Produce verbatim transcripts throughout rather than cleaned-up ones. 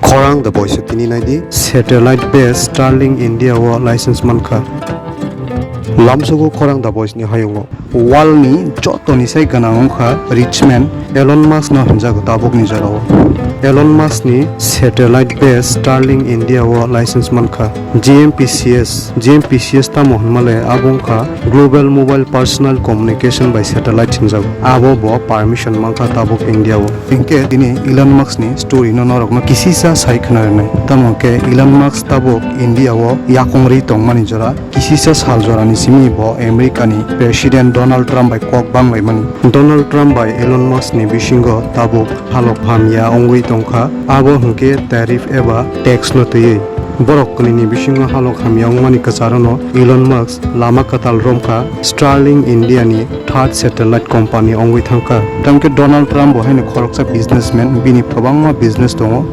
Khorang The Voice o tini naidi, satellite based Starlink India o license mankha. Lamsogo Khorang The Voice ni hayungo. World ni joto ni sai gwnang wngkha rich man Elon Musk no hinjago tabuk ni jora o. Elon Musk ni satellite based Starlink India o license mankha. G M P C S, G M P C S tamo hwnmale abo wngkha Global Mobile Personal Communication by Satellite hinjago. Abo bo permission mankha tabuk India o. Hinkhe tini Elon Musk ni story no norok no kisisa sai khna rwnai. Tamo khe Elon Musk tabuk India o yakung rwi tongmani jora. Kisisa sal jorani simi bo America ni President Donald Trump bai kok banglaimani. Donald Trump bai Elon Musk ni bisingo tabuk halok hamya wngwi tongkha, abo hwnkhe tariff eba tax no twiwi. Borok kwnwi ni bisingo halok hamya wngmani kwcharono Elon Musk lama kwtal romkha, Starlink India ni third satellite company wngwi thangkha. Tamkhe Donald Trump bo haino khoroksa businessman, bini kwbangma business tongo,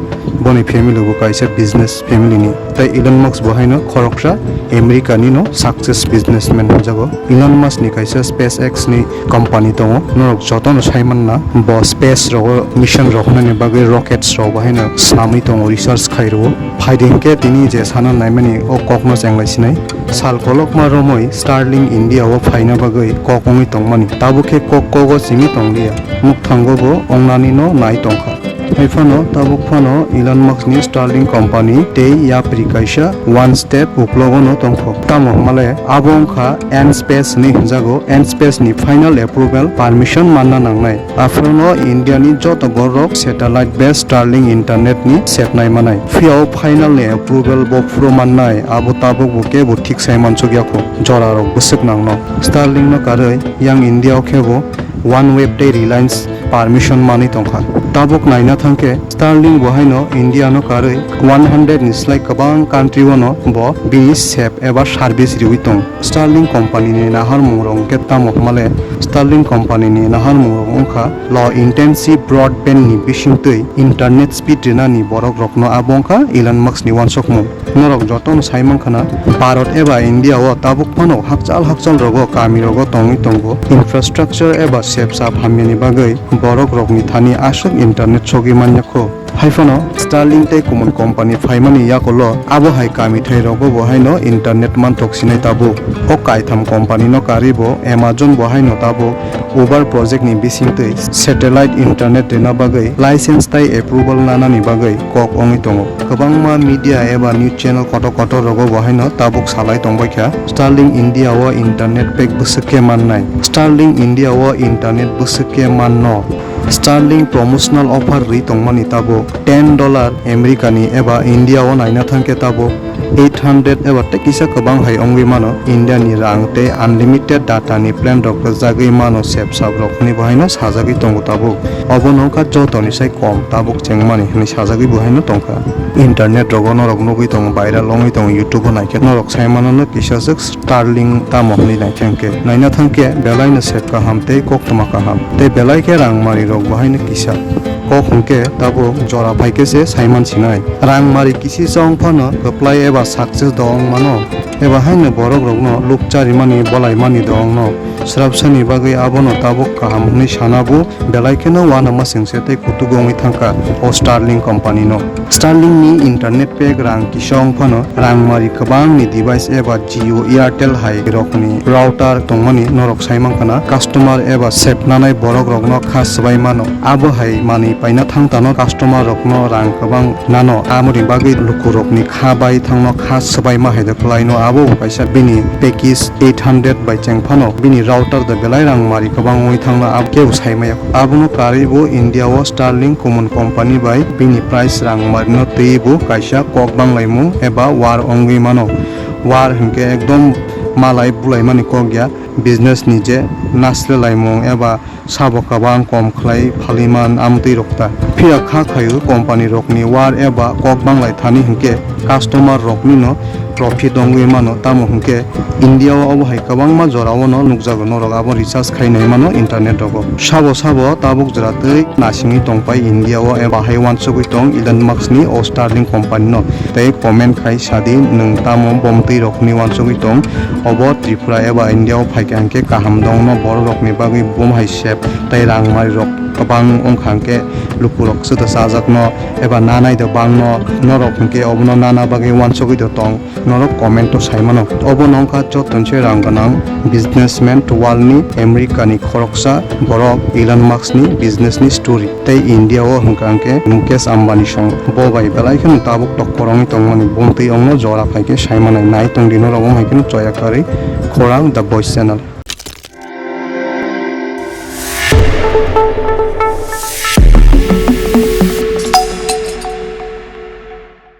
boni family bo kaisa business family ni. Tai Elon Musk bo haino khoroksa America ni no success businessman hwnjago. Elon Musk ni kaisa SpaceX ni company tongo, norok jotono saimanna bo space rogo mission rok hwnani bagwi rockets rok bo haino samwi tongo, research khai rwo. Phaidi hinkhe tini je sana naimani o kokno chenglai sinai. Sal kolokma romwi Starlink India o phaina bagwi kok wngwi tongmani. Tabuk khe kok kogo simi tongliya. Mukthango bo wngnani no nai tongkha. Hai phano tabuk phano Elon Musk ni Starlink company tei yapri kaisa one step uklogo no tongkho. Tamo hwnmale abo wngkha N space hinwi hwnjago. N space ni final approval permission manna nangnai. Aphuru no India ni joto borok satellite based Starlink internet ni sepnai manai. Phiya o final ni approval bo phuru mannai, abo tabuk bo kebo thik sai mansuk yakho. Jora rok bwswk nang no. Starlink no karwi yang India o khe bo OneWeb tei Reliance permission manwi tongkha. Tabuk naina thangkhe Starlink bo haino India no karwi one hundred ni slai kwbang country o no bo bini sep eba service riwi tong. Starlink company ni naharmung rok hwnkhe tamo hwnmale Starlink company ni naharmung rok wngkha low intensive broadband ni bisingtwi internet speed rinani borok rokno, abo wngkha Elon Musk ni wansukmung. Norok jotono sai mankha na, Bharat eba India o tabuk phano hakchal hakchal rogo kami rogo tongwi tongo. Infrastructure eba sep sap hamyani bagwi borok rokni thani aswk internet sogwi manya kho. Hai phano Starlink tei kumun company phaimani yakulo abo hai kami thai rogo bo haino internet manthok sinai tabuk. O kaitham company no karwi bo Amazon bo haino tabuk Uber project ni bisingtwi satellite internet rina bagwi license tai approval nanani bagwi kok wngwi tongo. Kwbangma media eba news channel kotor kotor rogo bo haino tabuk salai tongbaikha, Starlink India o internet pack bwswk khe mannai. Starlink India o internet bwswk khe manno. Starlink promotional offer rwi tongmani tabuk ten dollar America ni eba India o naina thangkhe tabuk eight hundred eba tei kisa kwbang hai wngwi mano, India ni rang tei unlimited data ni plan rok rwjagwi mano, sep sap rok hwnwi bo haino sajagwi tongo tabuk. Obo no wngkha joto ni sai kom tabuk chengmani hwnwi sajagwi bo haino tongkha. Internet rogo norok nugwi tongo, viral wngwi tongo, YouTube o naikhe norok sai mano no kisaswk Starlink tamo hwnwi naikhe hwnkhe. Naina thangkhe belai no sep kaham tei koktwma kaham. Tei belai khe rang mari rok bo haino kisa. Kok hwnkhe tabuk jora phaikhe se saiman sinai. Rang mari kisi chong phano kwplai eba success do wng mano. Eba haino borok rokno lukcharimani bolaimani do wngno. Srapsani bagwi abono tabuk kaham hwnwi sana bo belai kheno uanama sengse tei kutugo wngwi thangkha o Starlink company no. Starlink ni internet pack rang kisa wng phano rang mari kwbang ni device eba Jio, Airtel hai rokni router tongmani norok sai mankha na. Customer eba sepnanai borok rokno kha swbai mano. Abo hai manwi paina thang tano customer rokno rang kwbang nano, amoni bagwi lukurokni kha bai thangno kha swbaima hai de kwlaino. Abo bo kaisa bini package eight hundred bai cheng phano bini router de belai rang mari kwbang wngwi thangno abo kebo sai maya. Abono karwi bo India o Starlink kumun company bai bini price rang marino twi bo kaisa kok banglaimung eba war wngwi mano. War hinkhe ekdom malai bulaimani kok ya, business ni je nasle laimung eba sabo kwbang kom khlai phaliman amtwi rok ta. Phiya kha khaio company rokni war eba kok banglai thani hinkhe customer rokni no profit wngwi mano, tamo hinkhe India o obo hai kwbangma jora o no nukjago, norok abo recharge khai nai mano internet rogo. Sabo sabo tabuk jora twi nasingwi tongpai India o eba hai uansugwi tong Elon Musk ni o Starlink company no. Tei comment khai sadi nwng tamo bomtwi rokni uansugwi tong, obo Tripura eba India o phaikha hinkhe kaham dongno borok rokni bagwi bom hai sep tei rang mari rok kwbang wngkha hwnkhe lukurok swda chajakno eba nanai da bangno, norok hwnkhe obono nana bagwi uansugwi da tong, norok comment o saimano. Obono wngkha jotono se rang gwnang businessman world ni America ni khoroksa borok Elon Musk ni business ni story. Tei India o hwnkha hwnkhe Mukesh Ambani song, bo bai belai kheno tabuk tok kwrwngwi tongmani, buntwi ongno jora phaikhe saimanai. Nai tongdi norok wng hai kheno choya karwi khorang The Voice Channel.